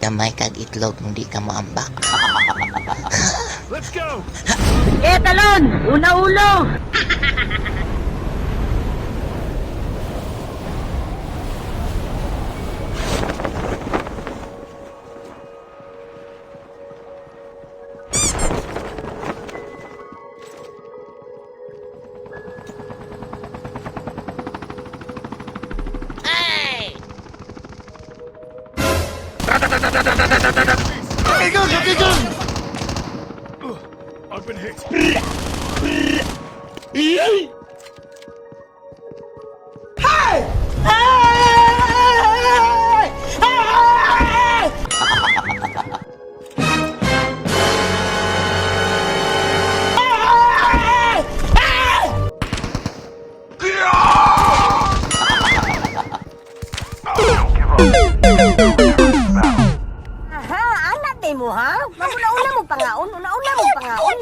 Gamay kag itlog, hindi ka moambak. Let's go! Eh, talon! Una ulo! I've been hit. Aha, anak day mo ha? Una-una mo pangaon, una-una mo pangaon.